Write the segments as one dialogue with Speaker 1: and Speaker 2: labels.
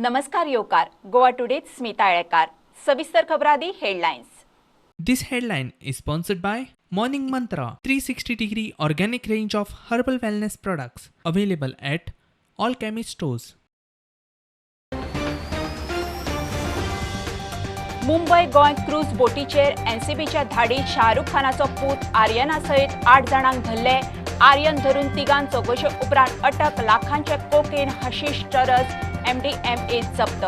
Speaker 1: नमस्कार येवकार गोवा टुडेत स्मिता आळेकार. सविस्तर खबरां आदी headlines.
Speaker 2: This headline is sponsored by Morning Mantra 360 degree organic range of herbal wellness products available at all chemist stores.
Speaker 1: Mumbai Goa cruise बोटीचेर एनसीबीच्या धाडीत Shahrukh खानाचो पूत आर्यना सयत 8 जाणांक धरले. आर्यन धरून तिगांक चवकशे उपरांत अटक. लाखांचे कोकेन, हशीश, चरस, एमडीएमए जप्त.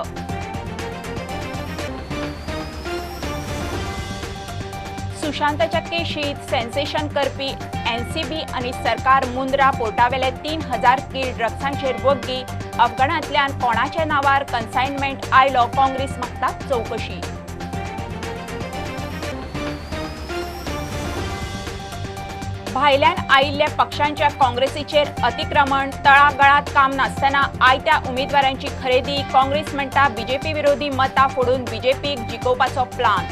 Speaker 1: सुशांताच्या केशीत सेन्सेशन करपी एनसीबी आनी सरकार मुंद्रा पोर्टावेले 3000 कील ड्रग्सांचेर वग्गी. अफगाणांतल्यान कोणाच्या नावार कन्सायनमेंट आयलो, काँग्रेस मागता चवकशी. भायल्यान आयिल्ल्या पक्षांच्या काँग्रेसीचेर अतिक्रमण, तळागाळात काम नासतना आयत्या उमेदवारांची खरेदी. काँग्रेस म्हणटा बीजेपी विरोधी मतां फोडून बीजेपीक जिखोवपाचो प्लान.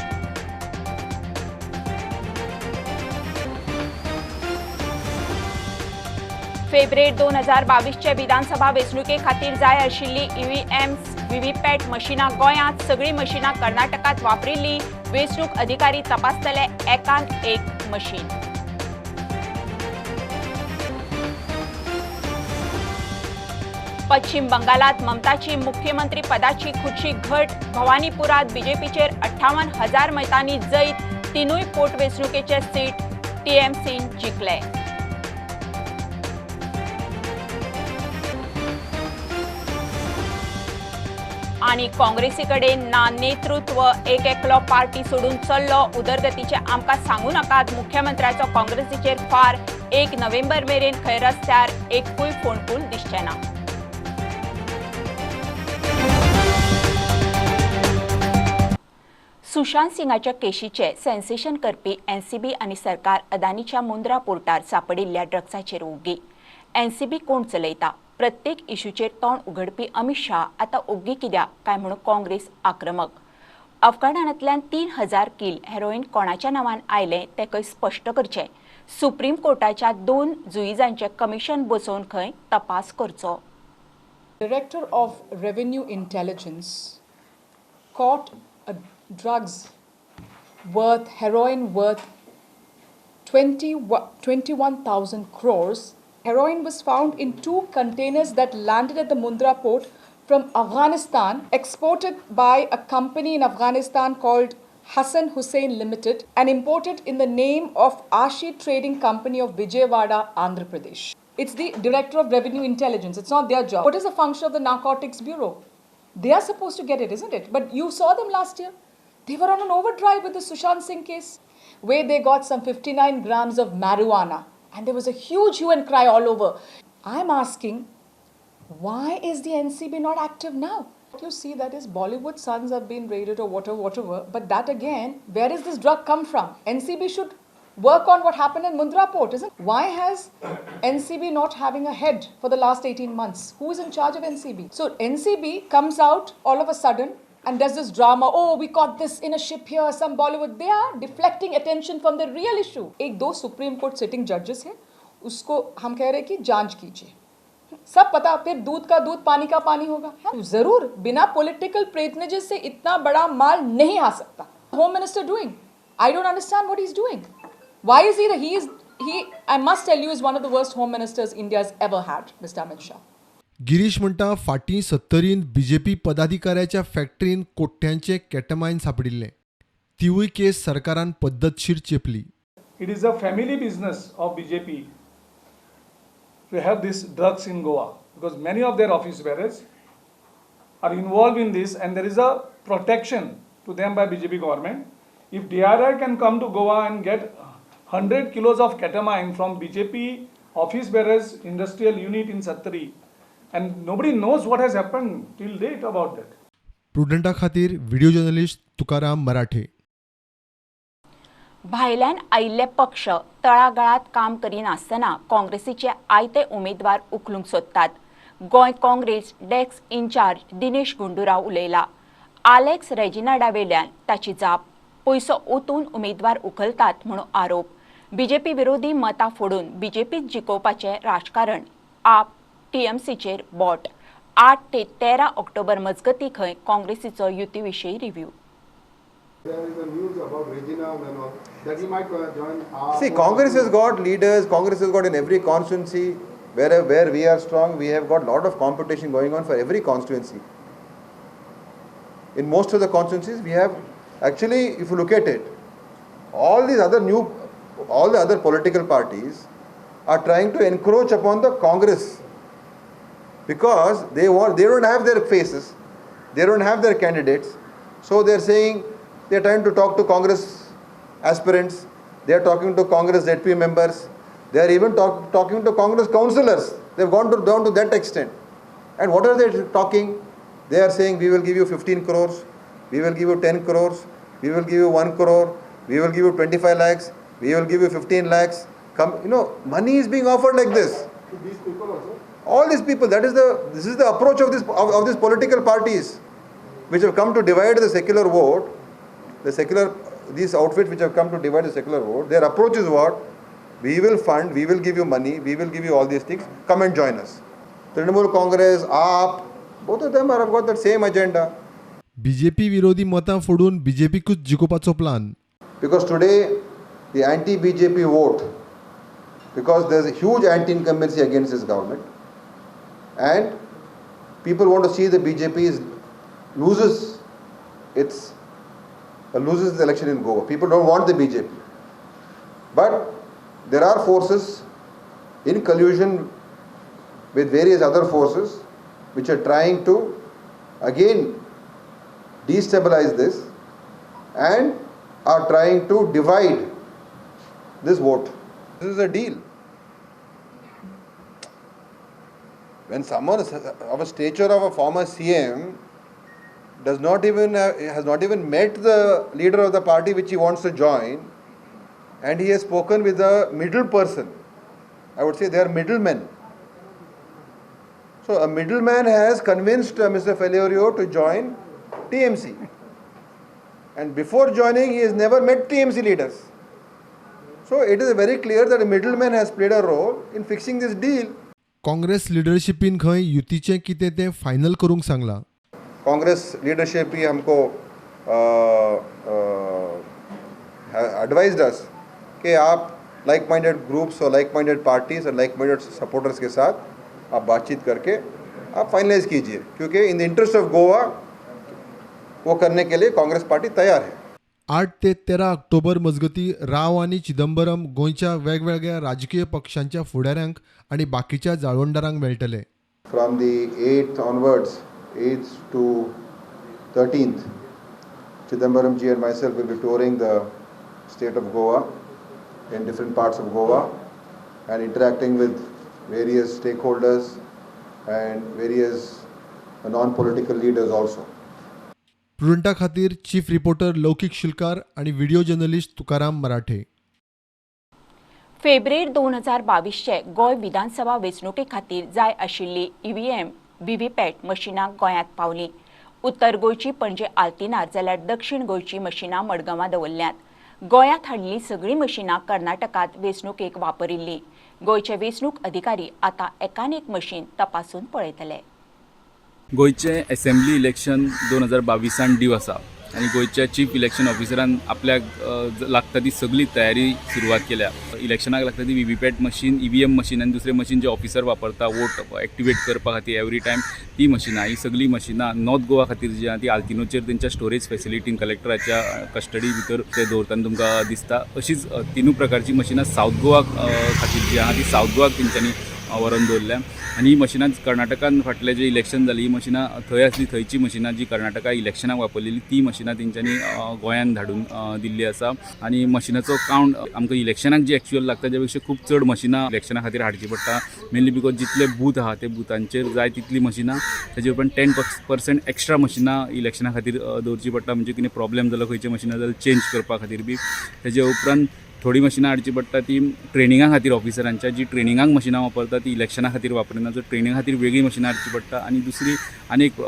Speaker 1: फेब्रेर 2022 विधानसभा वेंचणुके खातीर जाय आशिल्ली ईव्हीएम व्हीव्हीपॅट मशिनां गोंयांत, सगळीं मशिनां कर्नाटकांत वापरिल्ली. वेंचणूक अधिकारी तपासतले एकान एक मशीन. पश्चिम बंगालात ममताची मुख्यमंत्री पदाची खुर्ची घट. भवानीपुरात बीजेपीचेर 58,000 मतांनी जैत. तिनूय पोटवेंचणुकेचे सीट टीएमसीन जिखले. आनी काँग्रेसी कडेन ना नेतृत्व, एक एकलो पार्टी सोडून चल्लो. उदरगतीचे आमकां सांगू नाकात, मुख्यमंत्र्याचो काँग्रेसीचेर फार. 1 नोव्हेंबर मेरेन खंय रस्त्यार एकूय फोंडकूल दिसचें ना. सुशांत सिंगाच्या केशीचे सेन्सेशन करपी एनसीबी आनी सरकार अदानीच्या मुंद्रा पोर्टार सापडिल्ल्या ड्रग्साचेर ओग्गी. एनसीबी कोण चलयता? प्रत्येक इशूचेर तोंड उघडपी अमित शाह आतां ओग्गी कित्याक काय म्हणून काँग्रेस आक्रमक. अफगाणांतल्यान 3000 कील हेरोइन कोणाच्या नांवान आयलें तें खंय स्पश्ट करचें. सुप्रीम कोर्टाच्या 2 जुईजांचें कमिशन बसोवन खंय तपास करचो.
Speaker 3: Director of Revenue Intelligence caught a drugs worth, heroin worth 21,000 crores. Heroin was found in 2 containers that landed at the Mundra port from Afghanistan, exported by a company in Afghanistan called Hassan Hussain Limited and imported in the name of Ashi Trading Company of Vijayawada, Andhra Pradesh. It's the Director of Revenue Intelligence. It's not their job. What is the function of the Narcotics Bureau? They are supposed to get it, isn't it? But you saw them last year. They were on an overdrive with the Sushant Singh case, where they got some 59 grams of marijuana. And there was a huge hue and cry all over. I'm asking, why is the NCB not active now? What you see that is Bollywood sons have been raided or whatever, whatever. But that again, where is this drug come from? NCB should work on what happened in Mundra port, isn't it? Why has NCB not having a head for the last 18 months? Who is in charge of NCB? So NCB comes out all of a sudden and does this drama. Oh, we caught this in a ship here, some Bollywood. They are deflecting attention from the real issue. एक दो supreme court sitting जजेस हैं, उसको हम कह रहे हैं कि जांच कीजिए. सब पता, फिर दूध का दूध पानी का पानी होगा. जरूर बिना पॉलिटिकल प्रेतनेजेस से इतना बड़ा माल नहीं आ सकता. Home minister doing? I don't understand what he is doing. Why is he? He, I must tell you, is one of the worst home ministers India's ever had, Mr. Amit Shah.
Speaker 4: Girish म्हणटा फाटीं 70 BJP पदाधिकाऱ्याच्या फॅक्टरीन कोट्यांचे केटमायन सांपडिल्लें. तिवूय केस सरकारान पद्दतशीर चेपली.
Speaker 5: It is a family business of BJP to have these drugs in Goa because many of their office bearers are involved in this and there is a protection to them by BJP government. If DRI can come to Goa and get 100 kilos of ketamine from BJP office bearers industrial unit in Sattari, and nobody knows what has happened till date about that.
Speaker 4: प्रुडंटा खातीर video journalist Tukaram मराठे.
Speaker 1: भायल्यान आयिल्ले पक्ष तळागाळात काम करिनासतना काँग्रेसीचे आयते उमेदवार उखलूंक सोदतात. गोंय काँग्रेस डेस्क इन्चार्ज दिनेश गुंडूराव उलयला. आलेक्स रेजिनाडा वेल्यान ताची जाप. पयसो ओतून उमेदवार उखलतात म्हणून आरोप. बीजेपी विरोधी मतां फोडून बीजेपीत जिखोवपाचें राजकारण. आप टीएमसीचेर बोट. 8 ते 13 ऑक्टोबर मजगतीं खंय काँग्रेसीचो युती विशीं review.
Speaker 6: There is a news about Regina Menon that he might join AAP.
Speaker 7: See, Congress has got leaders, Congress has got in every constituency. Where we are strong, we have got lot of competition going on for every constituency. In most of the constituencies, we have actually, if you look at it, all the other political parties are trying to encroach upon the Congress because they don't have their faces, they don't have their candidates, so they are saying they are trying to talk to Congress aspirants, they are talking to Congress ZP members, they are even talking to Congress councillors. They have gone down to that extent. And what are they talking? They are saying, we will give you 15 crores, we will give you 10 crores, we will give you 1 crore, we will give you 25 lakhs, we will give you 15 lakhs. Come, money is being offered like this.
Speaker 6: To these people also?
Speaker 7: All these people, this is the approach of these political parties, which have come to divide the secular vote. These outfits which have come to divide the secular vote, their approach is what? We will fund, we will give you money, we will give you all these things, come and join us. Trinamool Congress, AAP, both of them have got that same agenda.
Speaker 4: BJP विरोधी मतां फोडून बीजेपीकूच जिखोवपाचो plan.
Speaker 7: Because today, the anti-BJP vote, because there is a huge anti-incumbency against this government, and people want to see the BJP loses the election in Goa. People don't want the BJP. But there are forces in collusion with various other forces which are trying to again destabilize this and are trying to divide this vote. This is a deal. When someone of a stature of a former CM has not even met the leader of the party which he wants to join, and he has spoken with a middle person, I would say they are middlemen. So a middleman has convinced Mr. Falerio to join TMC. And before joining, he has never met TMC leaders. So it is very clear that a middleman has played a role in fixing this deal.
Speaker 4: Congress लिडरशिपीन खंय युतीचें कितें तें final करूंक सांगलां.
Speaker 7: Congress leadership ही हमको advised अस कि आप like minded groups और like minded parties और like minded supporters K साथ आप बातचीत करके आप फाइनलाइज कीजिए, क्योंकि in the interest of Goa वो करने के लिए कांग्रेस पार्टी तैयार है.
Speaker 4: 8 ते 13 ऑक्टोबर मजगती राव आनी चिदंबरम गोंयच्या वेगवेगळ्या राजकीय पक्षांच्या फुडाऱ्यांक आनी बाकीच्या जाळवणदारांक मेळटले.
Speaker 7: From the 8th onwards, 8th to 13th, Chidambaram ji and myself will be touring the state of Goa in different parts of Goa and interacting with various stakeholders and various non-political leaders also.
Speaker 4: प्रुडंटा खातीर chief reporter लौकीक शिलकार आणि video journalist Tukaram मराठे.
Speaker 1: फेब्रेर 2022 गोंय विधानसभा वेंचणुके खातीर जाय आशिल्ली EVM VVPAT मशिनां गोंयांत पावलीं. उत्तर गोंयची पणजे आल्तिनार जाल्यार दक्षिण गोंयची मशिनां मडगांवां दवरल्यांत. गोंयांत हाडिल्लीं सगळीं मशिनां कर्नाटकांत वेंचणुकेक वापरिल्लीं. गोंयचे वेंचणूक अधिकारी आतां एकान एक मशीन तपासून पळयतले.
Speaker 8: गोंयचें असेंब्ली इलेक्शन 2022 ड्यू आसा आनी गोंयच्या चीफ इलेक्शन ऑफिसरान आपल्याक लागता ती सगळी तयारी सुरवात केल्या. इलेक्शनाक लागता ती व्हीव्हीपॅट मशीन, ईव्हीएम मशीन आनी दुसरें मशीन जे ऑफिसर वापरता वोट एक्टिवेट करपा खातीर एवरी टायम, ती मशिनां, ही सगळीं मशिनां नॉर्थ गोवा खातीर जी आहा ती आल्तिनोचेर तेंच्या स्टोरेज फेसिलिटीन कलेक्टराच्या कस्टडी भितर ते दवरतना तुमकां दिसता. अशीच तिनूय प्रकारची मशिनां सावथ गोवा खातीर जी आहा ती सावथ गोवाक तेंच्यांनी व्हरोन दवरल्या. आनी ही मशिनां कर्नाटकान फाटलें जें इलेक्शन जालें ही मशिनां थंय आसली, थंयची मशिनां जी कर्नाटका इलेक्शनाक वापरलेली ती मशिनां तेंच्यांनी गोंयांत धाडून दिल्ली आसा. आनी मशिनाचो कावंट आमकां इलेक्शनाक जी एक्चुअल लागता तेज्या पेक्षा खूब चड मशिनां इलेक्शना खातीर हाडची पडटा. मेनली because जितले बूथ आहा ते बुथांचेर जाय तितली मशिनां, तेजे उपरांत 10% एक्स्ट्रा मशिनां इलेक्शना खातीर दवरची पडटा. म्हणजे कितें प्रॉब्लेम जालो खंयचे मशिनां जाल्यार चेंज करपा खातीर बी. तेजे उपरांत थोडी मशिनां हाडची पडटा ती ट्रेनिंगा खातीर ऑफिसरांच्या, जी ट्रेनिंगाक मशिनां वापरता ती इलेक्शना खातीर वापरिना, सो ट्रेनिंगा खातीर वेगळी मशिनां हाडची पडटा. आनी दुसरी आनी एक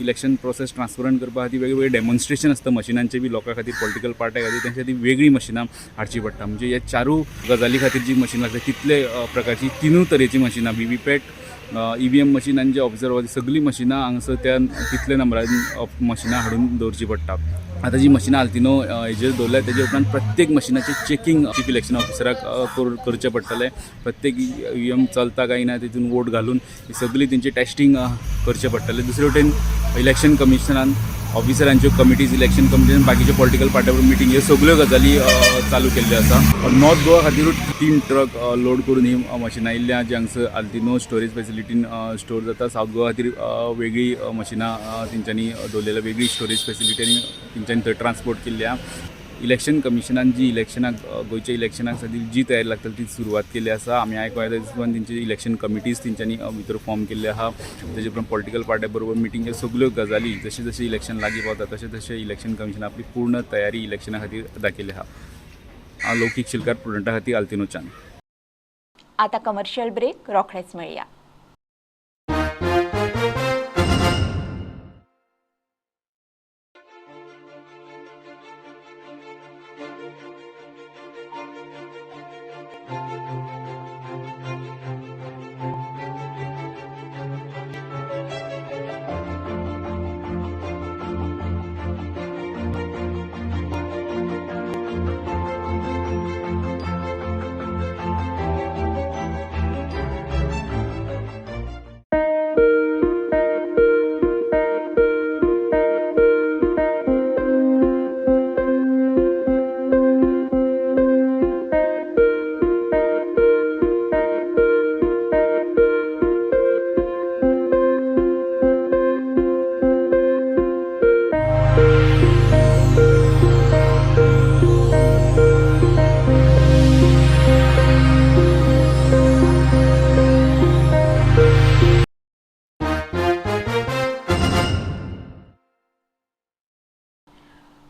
Speaker 8: इलेक्शन प्रोसेस ट्रान्सपरंट करपा खातीर वेगळे वेगळे डेमॉन्स्ट्रेशन आसता मशिनांचे बी लोकां खातीर, पॉलिटिकल पार्ट्या खातीर, तेंच्या खातीर वेगळी मशिनां हाडची पडटा. म्हणजे ह्या चारूय गजाली खातीर जी मशिनां लागता तितले प्रकारची तिनूय तरेची मशिनां, व्हीव्हीपॅट, EVM machine आनी जे ऑब्जर्वर सगळीं मशिनां हांगासर त्या तितले नंबरान मशिनां हाडून दवरची पडटा. आतां जी मशिनां आल्तिनो हेजेर दवरल्या तेजे उपरांत प्रत्येक मशिनाचें चॅकिंग चीफ इलेक्शन ऑफिसराक करचें पडटलें. प्रत्येक EVM चलता काय ना तितून वोट घालून सगळी तेंची टेस्टिंग करचें पडटलें. दुसरे वटेन इलेक्शन कमिशनान ऑफिसरांच्यो कमिटीज, इलेक्शन कमिटीन बाकीच्यो पॉलिटिकल पार्ट्या बरोबर मिटींग, ह्यो सगळ्यो गजाली चालू केल्ल्यो आसा. नॉर्थ गोवा खातीरूच 3 ट्रक लोड करून ही मशिनां येयल्ल्या जी हांगसर आल्तिनो स्टोरेज फेसिलिटीन स्टोर जाता. सावथ गोवा खातीर वेगळी मशिनां तेंच्यांनी दवरलेल्या, वेगळी स्टोरेज फेसिलिटी आनी तेंच्यांनी थंय ट्रान्सपोर्ट केल्ली आहा. इलेक्शन कमिशनान जी इलेक्शनाक गोंयच्या इलेक्शनाक खातीर जी तयारी लागतली ती सुरवात केल्ली आसा. आमी आयको येता दिसपान तेंची इलेक्शन कमिटीज तेंच्यांनी भितर फॉर्म केल्ले आहा. तेजे उपरांत पॉलिटिकल पार्ट्या बरोबर मिटींग, ह्यो सगळ्यो गजाली जशें जशें इलेक्शन लागीं पावता तशें तशें इलेक्शन कमिशन आपली पूर्ण तयारी इलेक्शना खातीर दाखयल्ली आहा. हांव लौकीक शिलकार, प्रुडंटा खातीर आल्तिनोच्यान.
Speaker 1: आतां कमर्शियल ब्रेक, रोखडेच मेळया.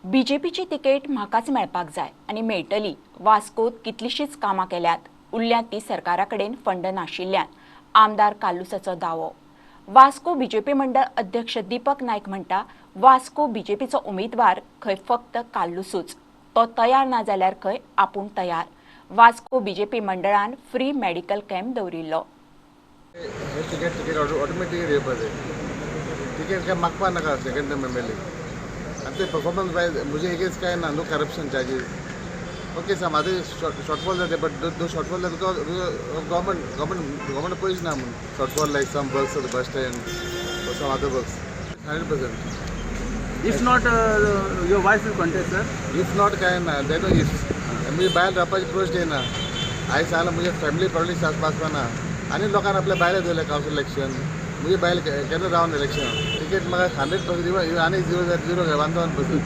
Speaker 1: बीजेपीची तिकेट म्हाकाच मेळपाक जाय आनी मेळटली. वास्कोत कितलीशींच कामां केल्यात, उरल्यात ती सरकारा कडेन फंड नाशिल्ल्यान, आमदार कार्लुसाचो दावो. वास्को बीजेपी मंडळ अध्यक्ष दीपक नायक म्हणटा, वास्को बीजेपीचो उमेदवार खंय फक्त कार्लुसूच, तो तयार ना जाल्यार खंय आपूण तयार. वास्को बीजेपी मंडळान फ्री मेडिकल कॅम्प दवरिल्लो.
Speaker 6: तिकेट तिकेट ऑटोमॅटिक येवपाचें, तिकेट काय मागपा नाका सेकंड टर्म एमएलए. आनी ते परफॉर्मन्स वायज म्हजे एगेन्स्ट काय ना, no corruption charges. Okay some आतां शॉर्टफॉल जाता, बट दो शॉर्टफॉल जाता because government government government पयशे ना म्हूण shortfall like some works of the bus stand or some other works. 100%.
Speaker 9: If not, your wife will contest, sir?
Speaker 6: If not काय ना, that no if. म्हणजे बायल रावपाची प्रश्न येना. आयज सांगलां म्हजे फॅमिली प्रॉब्लम पासपाना आनी लोकांनी आपल्या बायले दवरले कावन्सील इलेक्शन. म्हजे बायल केन्ना रावन इलेक्शन तिकेट म्हाका 100% आनी 0 0 1 1%.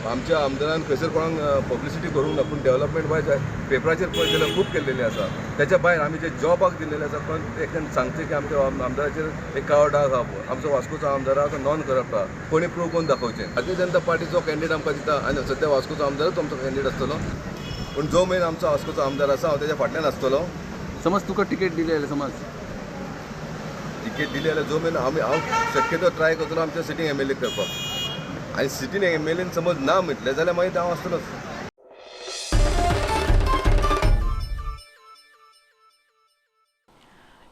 Speaker 7: आमच्या आमदारान खंयसर कोणाक पब्लिसिटी करूंक ना, पूण डेव्हलपमेंट वायज पेपराचेर पळयत जाल्यार खूब केल्लेली आसा. त्याच्या भायर आमी जे जॉबाक दिल्लेले आसा, कोण एकट्यान सांगचें की आमच्या आमदाराचेर एक काळो डाग आहा पळय, आमचो वास्कोचो आमदार आहा तो नॉन करप्ट आहा, कोणी प्रूव करून दाखोवचें. भारतीय जनता पार्टीचो कॅन्डिडेट आमकां दिता आनी सद्या वास्कोचो आमदारूच आमचो कॅन्डिडेट आसतलो, पूण जो मेरेन आमचो वास्कोचो आमदार आसा हांव तेज्या फाटल्यान आसतलो.
Speaker 9: समज तुका तिकेट दिली जाल्यार, समज
Speaker 7: तिकेट दिली जाल्यार जो मेरेन आमी हांव शक्यतो ट्राय करतलो आमच्या सिटींग एमएलए करपाक, आनी सिटींग एमएलएन समज ना म्हटलें जाल्यार मागीर हांव आसतलोच.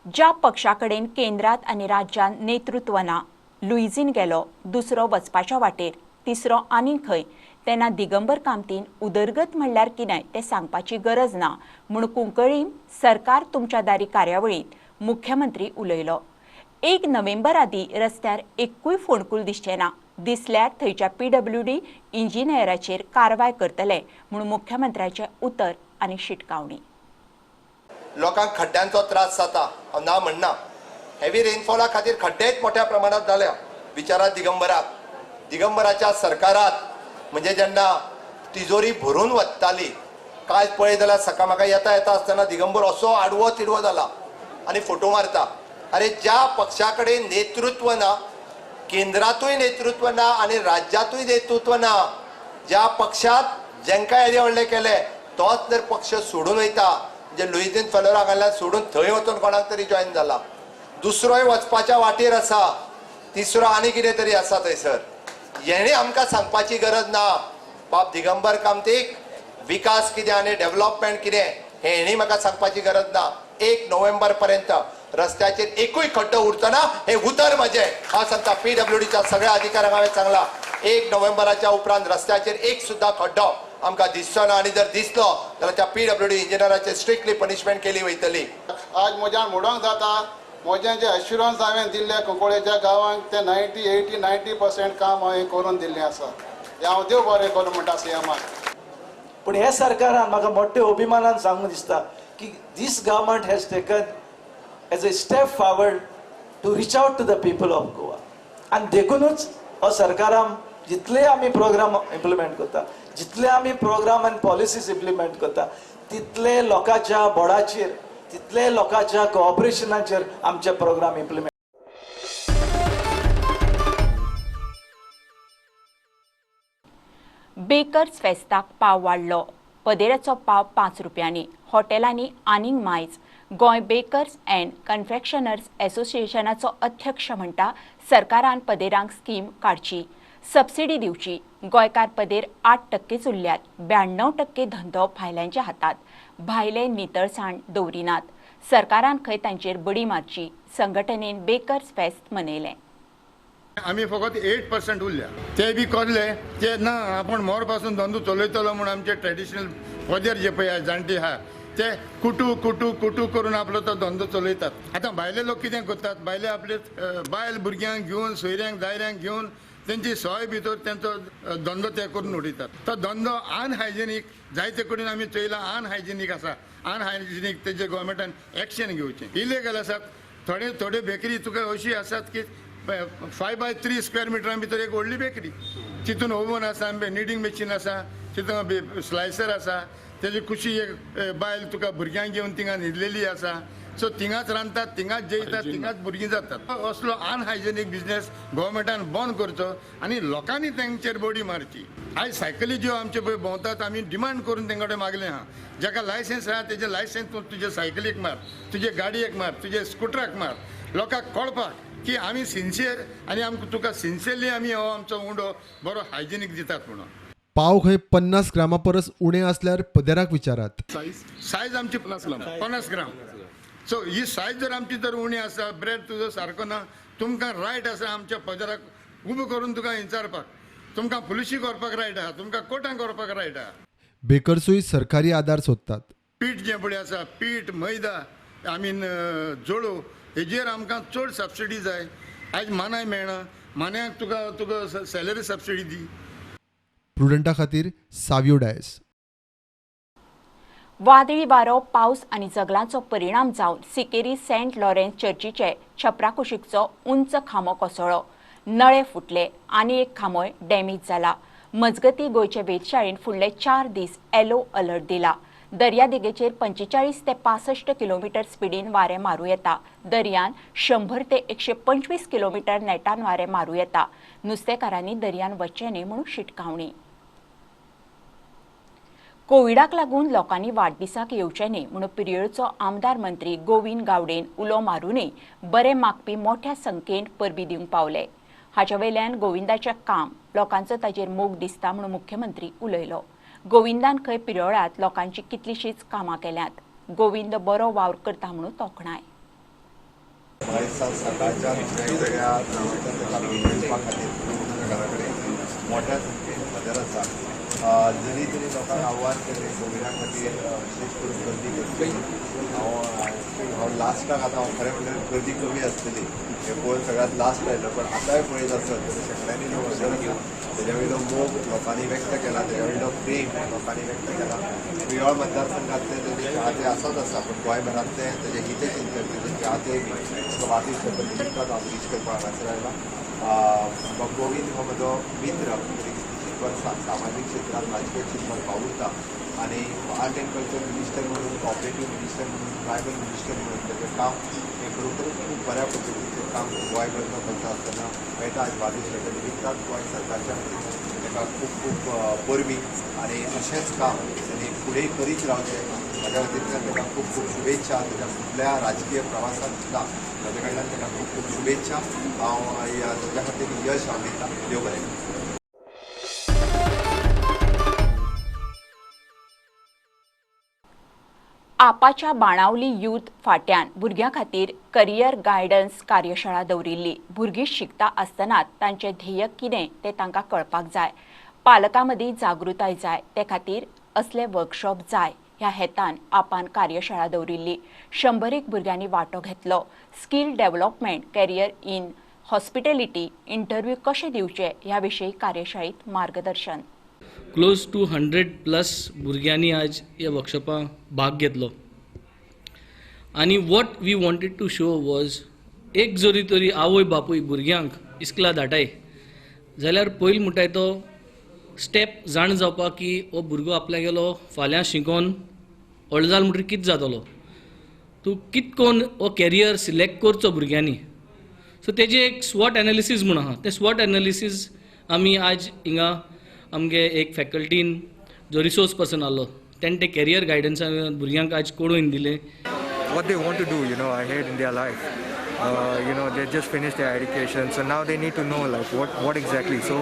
Speaker 1: ज्या पक्षा कडेन केंद्रात आनी राज्यांत नेतृत्व ना, लुईझीन गेलो, दुसरो वचपाच्या वाटेर, तिसरो आनीक खंय, तेन्ना दिगंबर कामतीन उदरगत म्हणल्यार कितें तें सांगपाची गरज ना म्हूण कुंकळीन सरकार तुमच्या दारी कार्यावळींत मुख्यमंत्री उलयलो. 1 नोव्हेंबर आदीं रस्त्यार एकूय फोंडकूल दिसचें ना, दिसल्यार थंयच्या PWD इंजिनियराचेर कारवाय करतले म्हूण मुख्यमंत्र्याचें उतर आनी शिटकावणी.
Speaker 10: लोकांक खड्ड्यांचो त्रास जाता, हांव ना म्हणना. हेवी रेनफॉला खातीर खड्डेच मोठ्या प्रमाणात जाल्या. विचारात दिगंबराक, दिगंबराच्या सरकारात म्हणजे जेन्ना तिजोरी भरून वत्ताली, कांय पळयत जाल्यार सकाळ म्हाका येता येता आसतना दिगंबर असो आडवो तिडवो जाला आनी फोटो मारता. अरे ज्या पक्षा कडेन नेतृत्व ना, केंद्रातूय नेतृत्व ना आनी राज्यातूय नेतृत्व ना, ज्या पक्षात जेंकां येदे व्हडले केले तोच जर पक्ष सोडून वयता, म्हणजे लुईझीन फेलोरा घालल्यार सोडून थंय वचून कोणाक तरी जॉयन जाला, दुसरोय वचपाच्या वाटेर आसा, तिसरो आनी कितें तरी आसा थंयसर. हेणे आमकां सांगपाची गरज ना. बाब दिगंबर कामतीक विकास कितें आनी डेव्हलपमेंट कितें हें हेणी म्हाका सांगपाची गरज ना. 1 नोव्हेंबर पर्यंत रस्त्याचेर एकूय खड्डो उरचो ना हे उतर म्हजें. हांव सांगता पीडब्ल्यूडीच्या सगळ्या अधिकाऱ्यांक हांवें सांगलां 1 नोव्हेंबराच्या उपरांत रस्त्याचेर एक सुद्दां खड्डो आमकां दिसचो ना आनी जर दिसलो जाल्यार त्या पीडब्ल्यूडी इंजिनियराचेर स्ट्रिक्टली पनिशमेंट केली वयतली.
Speaker 11: आज म्हज्यान म्हणूंक जाता म्हजें जें एश्युरन्स हांवें दिल्लें कुंकळ्ळेच्या गांवांक तें 90, 80, 90% काम हांवें करून दिल्लें आसा. हें हांव देव बरें करूं म्हणटा सीएमाक.
Speaker 12: पूण हे सरकारान म्हाका मोठ्या अभिमानान सांगूंक दिसता की this government has taken as a step forward to reach out to the people of Goa. आनी देखूनच हो सरकारान जितले आमी प्रोग्राम इम्प्लिमेंट करता, जितले आमी प्रोग्राम आनी पॉलिसीज इम्प्लिमेंट करता, तितले लोकांच्या बोडाचेर, तितले लोकांच्या कोऑपरेशनाचेर आमचे प्रोग्राम इम्प्लिमेंट.
Speaker 1: बेकर्स फेस्ताक पाव वाडलो. पदेराचो पाव 5 रुपयांनी, हॉटेलांनी आनीक मायज. गोंय बेकर्स अँड कन्फेक्शनर्स असोसिएशनाचो अध्यक्ष म्हणटा सरकारान पदेरांक स्कीम काडची, सबसिडी दिवची. गोंयकार पदेर 8% उरल्यात, 92% धंदो भायल्यांच्या हातात. भायले नितळसाण दवरिनात. सरकारान खंय तांचेर बडी मारची. संघटनेन बेकर्स फेस्त मनयलें.
Speaker 13: आमी फकत 8% उरल्या, ते बी करले ते ना आपूण मोर पासून धंदो चलयतलो म्हूण आमचे ट्रेडिशनल पदेर जे पळय जाणटे आहा ते कुटू कुटू कुटू करून आपलो तो धंदो चलयतात. आतां भायले लोक कितें करतात, भायले आपले बायल भुरग्यांक घेवन सोयऱ्यांक दायऱ्यांक घेवन तेंची सोय भितर तेंचो धंदो ते करून उडयतात. तो धंदो अनहायजेनीक जायते कडेन आमी चोयला अनहायजेनीक आसा. अनहायजेनीक तेजे गोवोरमेंटान एक्शन घेवचें. इलिगल आसात थोडे थोडे बेकरी तुका अशी आसात की 5 बाय 3 स्क्वेअर मिटरां भितर एक व्हडली बेकरी, तितून ओवन आसा, निडींग मशीन आसा, तितून स्लायसर आसा, तेजे कुशी एक बायल तुका भुरग्यांक घेवन थिंगा न्हिदलेली आसा. सो थिंगाच रांदतात, थिंगाच जेयतात, थिंगाच भुरगीं जातात. असलो अनहायजेनीक बिजनेस गोवोरमेंटान बंद करचो आनी लोकांनी तेंचेर बडी मारची. आयज सायकली ज्यो आमचे पळय भोंवतात आमी डिमांड करून तेंचे कडेन मागलें आहा, जाका लायसन्स आहा तेजें लायसन्स तूं तुजे सायकलीक मार, तुजे गाडयेक मार, तुजे स्कुटराक मार, लोकांक कळपाक की आमी सिन्सियर आनी आमकां तुका सिन्सियरली आमी हो आमचो उंडो बरो हायजेनीक दितात म्हणून.
Speaker 4: पाव खंय 50 ग्रामा परस उणें आसल्यार पदेराक विचारात.
Speaker 13: सायज आमची 50 ग्राम. सो ही सायज जर आमची जर उणी आसा, ब्रेड तुजो सारको ना, तुमकां रायट आसा आमच्या पदराक उबो करून तुका विचारपाक, तुमकां पुलिशी करपाक रायट आहा, तुमकां कोर्टान करपाक रायट आहा.
Speaker 4: बेकर्सूय सरकारी आदार सोदतात.
Speaker 13: पीठ जें पळय आसा, पीठ मैदा I mean जोडो हेजेर आमकां चड सबसिडी जाय. आयज मानाय मेळना, मानायांक तुका तुका सॅलरी सबसिडी दी.
Speaker 4: प्रुडंटा खातीर सावियो डायस.
Speaker 1: वादळी वारो, पावस आनी जगलांचो परिणाम जावन सिकेरी सेंट लॉरेन्स चर्चीचे छपराकुशीकचो उंच खांबो कोसळ्ळो. नळे फुटले आनी एक खांबोय डॅमेज जाला. मजगती गोंयचे वेधशाळेन फुडले 4 दीस येलो अलर्ट दिला. दर्यादेगेचेर 45 ते 65 किलोमीटर स्पिडीन वारें मारूं येता. दर्यान 100 ते 125 किलोमीटर नेटान वारें मारूं येता. नुस्तेकारांनी दर्यान वचचें न्हय म्हणून शिटकावणी. कोविडाक लागून लोकांनी वाडदिसाक येवचें न्हय म्हणून पिरयोळचो आमदार मंत्री गोविंद गावडेन उलो मारूनय बरें मागपी मोठ्या संख्येन परबी दिवंक पावले. हाच्या वयल्यान गोविंदाचें काम, लोकांचो ताजेर मोग दिसता म्हणून मुख्यमंत्री उलयलो. गोविंदान खंय पिरयोळांत लोकांची कितलीशींच कामां केल्यांत. गोविंद बरो वावर करता म्हणून तोखणाय.
Speaker 7: सकाळच्या वेगवेगळ्या घरा कडेन मोठ्या संख्येन पदर आसा. जरी तरी लोकांक आव्हान केलें कोविडा खातीर विशेश करून गर्दी करची, हांव लास्टाक आतां हांव खरें म्हणल्यार गर्दी कमी आसतली हें पळोवन सगळ्यांत लास्ट आयलो, पण आतांय पळयत आसत जाल्यार शेंकड्यांनी लोक हजर आसा. तेज्या वयलो मोग लोकांनी व्यक्त केला, तेज्या वयलो प्रेम लोकांनी व्यक्त केला. प्रियोळ मतदारसंघातले तेजे चाहते आसात आसा, पूण गोंयभरांतले तेजे हितचिंतक, तेजे चाहते बी ताका वाडदिसाच्या निमित्तान हांव रीच करपाक हांगासर आयला. गोविंद हो म्हजो मित्र, कितलीशींच वर्सां सामाजीक क्षेत्रांत, राजकीय क्षेत्रांत वावुरता आनी आर्ट एंड कल्चर मिनिस्टर म्हणून, कॉपरेटीव मिनिस्टर म्हणून, ट्रायबल मिनिस्टर म्हणून तेजें काम हें खरोखरच खूब बऱ्या पद्दतीचें काम गोंयभर तो करता आसतना मेळटा. आयज वाडदिसाच्या निमित्तान गोंय सरकारच्या वतीन ताका खूब खूब परबीं आनी अशेंच काम तांणी फुडें करीत रावचें म्हज्या वतींतल्यान ताका खूब खूब शुभेच्छा. ताच्या फुडल्या राजकीय प्रवासांत सुद्दां म्हज्या कडल्यान ताका खूब खूब शुभेच्छा. हांव ताच्या खातीर यश हांव दितां. देव बरें करूं.
Speaker 1: आपाच्या बाणावली यूथ फाट्यान भुरग्यां खातीर करियर गायडन्स कार्यशाळा दवरिल्ली. भुरगीं शिकता आसतना तांचें ध्येय कितें तें तांकां कळपाक जाय. पालकां मदीं जागृताय जाय, ते खातीर असले वर्कशॉप जाय ह्या हेतान आपान कार्यशाळा दवरिल्ली. 100 भुरग्यांनी वांटो घेतलो. Skill development, career in hospitality, interview कशे दिवचे ह्या विशीं कार्यशाळेत मार्गदर्शन.
Speaker 14: क्लोज टू 100+ भुरग्यांनी आज ह्या वर्कशॉपाक भाग घेतलो. आनी what we wanted to show was, एक जरी तरी आवय बापूय भुरग्यांक इस्कला धाडाय जाल्यार पयलीं म्हणटाय तो स्टेप जाण जावपाक की हो भुरगो आपल्यागेलो फाल्यां शिकोन व्हडलो जालो म्हणटकीर कितें जातलो, तूं कितें करून हो कॅरियर सिलेक्ट करचो भुरग्यांनी. सो तेजें एक स्वॉट एनालिसीस म्हूण आहा, तें स्वॉट एनालिसीस आमी आज हिंगा आमगे एक फॅकल्टीन जो रिसोर्स पर्सन आहलो तेणें ते कॅरियर गायडन्सा भुरग्यांक आज कळोवन दिलें.
Speaker 15: What they want to do, you know, ahead in their life. You know, they just finished their education, so now they need to know like what exactly. So,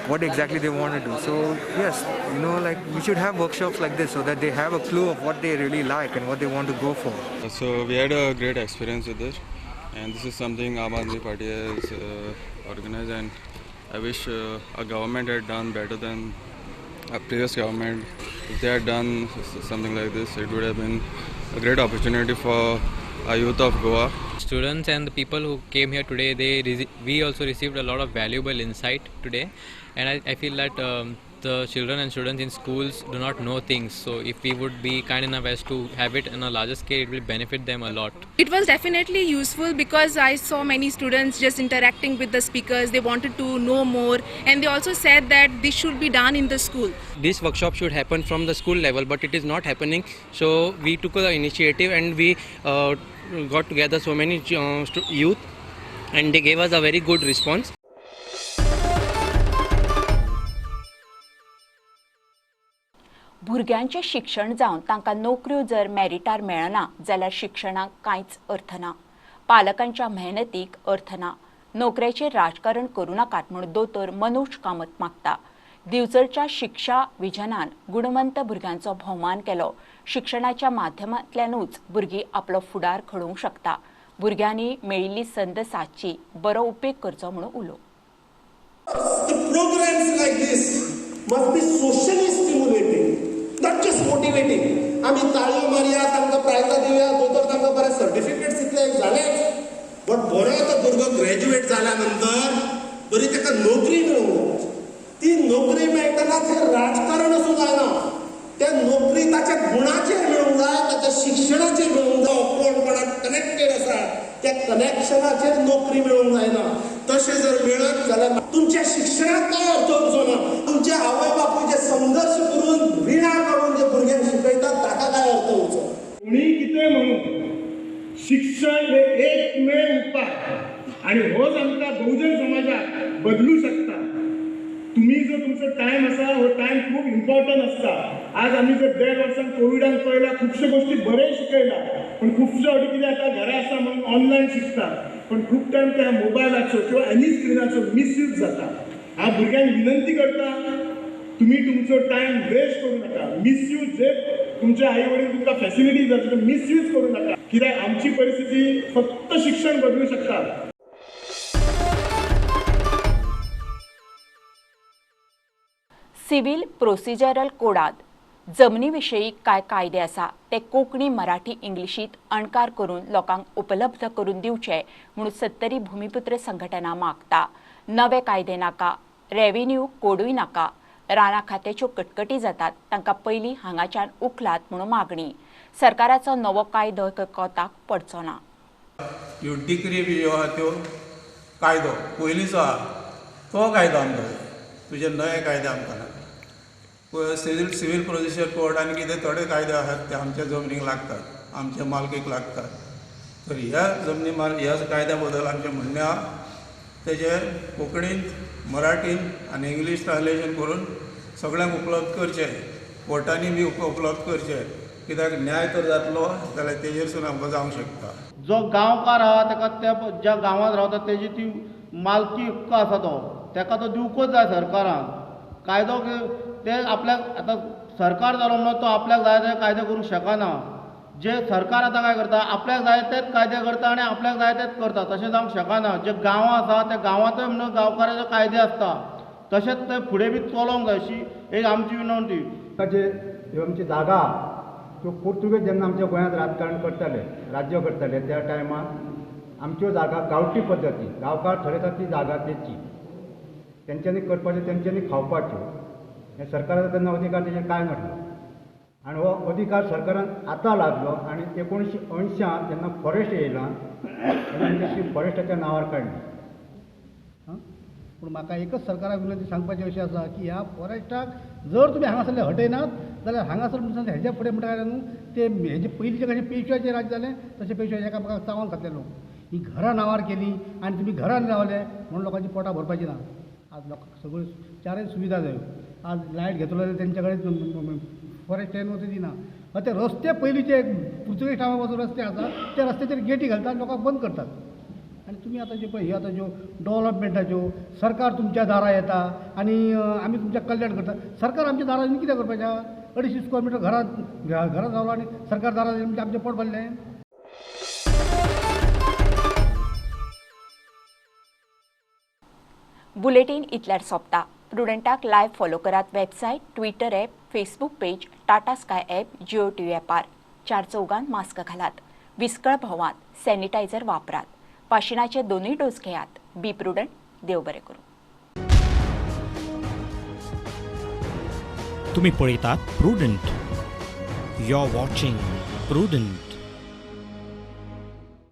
Speaker 15: what exactly they want to do. So yes, you know, like we should have workshops like this so that they have a clue of what they really like and what they want to go for.
Speaker 16: So we had a great experience with this, and this is something Aam Aadmi Party has organized, and I wish our government had done better than our previous government. If they had done something like this, it would have been a great opportunity for our youth of Goa.
Speaker 17: Students and the people who came here today, we also received a lot of valuable insight today, and I feel that the children and students in schools do not know things, so if we would be kind enough as to have it on a larger scale, it will benefit them a lot.
Speaker 18: It was definitely useful because I saw many students just interacting with the speakers. They wanted to know more, and they also said that this should be done in the school.
Speaker 19: This workshop should happen from the school level, but it is not happening, so we took the initiative and we got together so many youth, and they gave us a very good response.
Speaker 1: भुरग्यांचें शिक्षण जावन तांकां नोकऱ्यो जर मेरिटार मेळना जाल्यार शिक्षणाक कांयच अर्थ ना, पालकांच्या मेहनतीक अर्थ ना. नोकऱ्याचेर राजकारण करूं नाकात म्हूण दोतोर मनोज कामत मागता. दिवचलच्या शिक्षा विजनान गुणवंत भुरग्यांचो भोवमान केलो. शिक्षणाच्या माध्यमांतल्यानूच भुरगीं आपलो फुडार घडोवंक शकता. भुरग्यांनी मेळिल्ली संद सादची, बरो उपेग करचो म्हूण उलो.
Speaker 20: Must be socially stimulating, not just motivating. आमी ताळयो मारया, तांकां प्रायजां दिवया, दोतोर तांकां बरे सर्टिफिकेट्स इतले जालेच, बट बरो तो भुरगो ग्रॅज्युएट जाल्या नंतर बरी ताका नोकरी मेळूंक जाय. ती नोकरी मेळटना थंय राजकारण आसूंक जायना, त्या नोकरी ताच्या गुणाचेर मेळूंक जाय, ताच्या शिक्षणाचेर मेळूंक जाय. कोण कोणाक कनेक्टेड आसा त्या कनेक्शनाचेर नोकरी मेळूंक जायना. तशें जर मेळत जाल्यार तुमच्या शिक्षणाक काय अर्थ उरचो ना. तुमचे आवय बापूय जे संघर्श करून रिणां काडून जे भुरग्यांक शिकयतात ताका काय अर्थ उरचो.
Speaker 21: कोणी कितें म्हणू, शिक्षण हे एकमेव उपाय आनी होच आमकां बहुजन समाजाक बदलू शकता. तुम्ही जो तुमचो टायम आसा हो टायम खूब इम्पॉर्टंट आसता. आज आमी जर 1.5 वर्सां कोविडान पळयला, खुबश्यो गोश्टी बरें शिकयला, पण खुबशे फावटी कितें जाता, घरा आसा म्हणून ऑनलायन शिकता, पण खूब टायम त्या मोबायलाचो किंवा एनी स्क्रिनाचो मिसयूज जाता. हांव भुरग्यांक विनंती करता, तुमी तुमचो टायम वेस्ट करूं नाका. मिसयूज जे तुमचे आई वडील तुमकां फॅसिलिटीज जाता ते मिसयूज करूं नाका, कित्याक आमची परिस्थिती फक्त शिक्षण बदलू शकता.
Speaker 1: सिव्हिल प्रोसिजरल कोडात जमनी विशयी काय कायदे आसा ते कोंकणी, मराठी, इंग्लिशीत अणकार करून लोकांक उपलब्ध करून दिवचे म्हणून सत्तरी भूमिपुत्र संघटना मागता. नवे कायदे नाका, रेव्हेन्यू कोडूय नाका. रानां खात्याच्यो कटकटी जातात तांकां पयलीं हांगाच्यान उखलात म्हणून मागणी. सरकाराचो नवो कायदो कोताक पडचो ना.
Speaker 22: ह्यो डिग्री बी ह्यो आहा त्यो कायदो पयलींचो आहा तो कायदो आमकां जाय, तुजे नवे कायदे आमकां नाका. सिव्हिल प्रोसिजर कोड आनी कितें थोडे कायदे आहात ते आमच्या जमनीक लागतात, आमच्या मालकीक लागतात. तर ह्या जमनी ह्या कायद्या बद्दल आमचें म्हणणें आहा, तेजें कोंकणींत, मराठींत आनी इंग्लीश ट्रान्सलेशन करून सगळ्यांक उपलब्ध करचें, कोर्टांनी बी उपलब्ध करचें, कित्याक न्याय तर जातलो जाल्यार तेजेरसून आमकां जावंक शकता.
Speaker 23: जो गांवकार आहा ताका त्या ज्या गांवांत रावता तेजी ती मालकी हक्क आसा तो ताका तो दिवकूच जाय सरकारान. कायदो ते आपल्याक आतां सरकार जालो म्हणून तो आपल्याक जाय ते कायदे करूंक शकना. जे सरकार आतां काय करता, आपल्याक जाय तेच कायदे करता आनी आपल्याक जाय तेच करता. तशें जावंक शकना. जे गांवां आसा त्या गांवांतय म्हणून गांवकाराचे कायदे आसता, तशेंच ते फुडें बी चलोवंक जाय अशी एक आमची विनवणी.
Speaker 2: ताचे ह्यो आमची जागा त्यो पुर्तुगेज जेन्ना आमच्या गोंयांत राजकारण करताले, राज्य करताले, त्या टायमार आमच्यो जागा गांवठी पद्दती, गांवकार थरयतात ती जागा तेची, तेंच्यांनी करपाच्यो, तेंच्यांनी खावपाच्यो. हें सरकाराचो तेन्ना अधिकार तेजेर कांय नासलो आनी हो अधिकार सरकारान आतां लागलो. आनी 1980 जेन्ना फॉरेस्ट येयला तेन्ना ती फॉरेस्टाच्या नांवार काडली.
Speaker 3: पूण म्हाका एकच सरकाराक विनंती सांगपाची अशी आसा की ह्या फॉरेस्टाक जर तुमी हांगासरले हटयनात जाल्यार हांगासर म्हणटा हेज्या फुडें म्हणटा न्हू ते हेजे पयलींचे कशें पेशव्याचें राज्य जालें तशें पेशव्याचे एकामेकाक चावन खातले लोक. ही घरां नांवार केली आनी तुमी घरान रावले म्हणून लोकांची पोटां भरपाची ना. आज लोकांक सगळ्यो चारय सुविधा जायो. आज लायट घेतलो जाल्यार तेंच्या कडेन फॉरेस्ट टेन दिना. ते रस्ते पयलींचे पुर्तुगेज टायमा पासून रस्ते आसा, त्या रस्त्याचेर गेटी घालतात, लोकांक बंद करतात. आनी तुमी आतां जे पळय ही आतां ज्यो डेवलपमेंटाच्यो सरकार तुमच्या दारां येता आनी आमी तुमचें कल्याण करता. सरकार आमच्या दारां येवन कितें करपाचें? 250 स्क्वेअर मिटर घरांत रावलो आनी सरकार दारां येवन म्हणजे आमचें पोट भरलें.
Speaker 1: बुलेटीन इतल्यार सोंपता. प्रुडंटाक लायव्ह फॉलो करात website, Twitter app, Facebook page, Tata Sky app, Jio TV ॲपार. 4 Chaugan mask घालात, विस्कळ भोंवात, सॅनिटायझर वापरात, वाशिनाचे 2 डोस घेयात. बी प्रुडंट. देव बरें करूं.
Speaker 5: तुम्ही पळयतात Prudent. You are watching Prudent.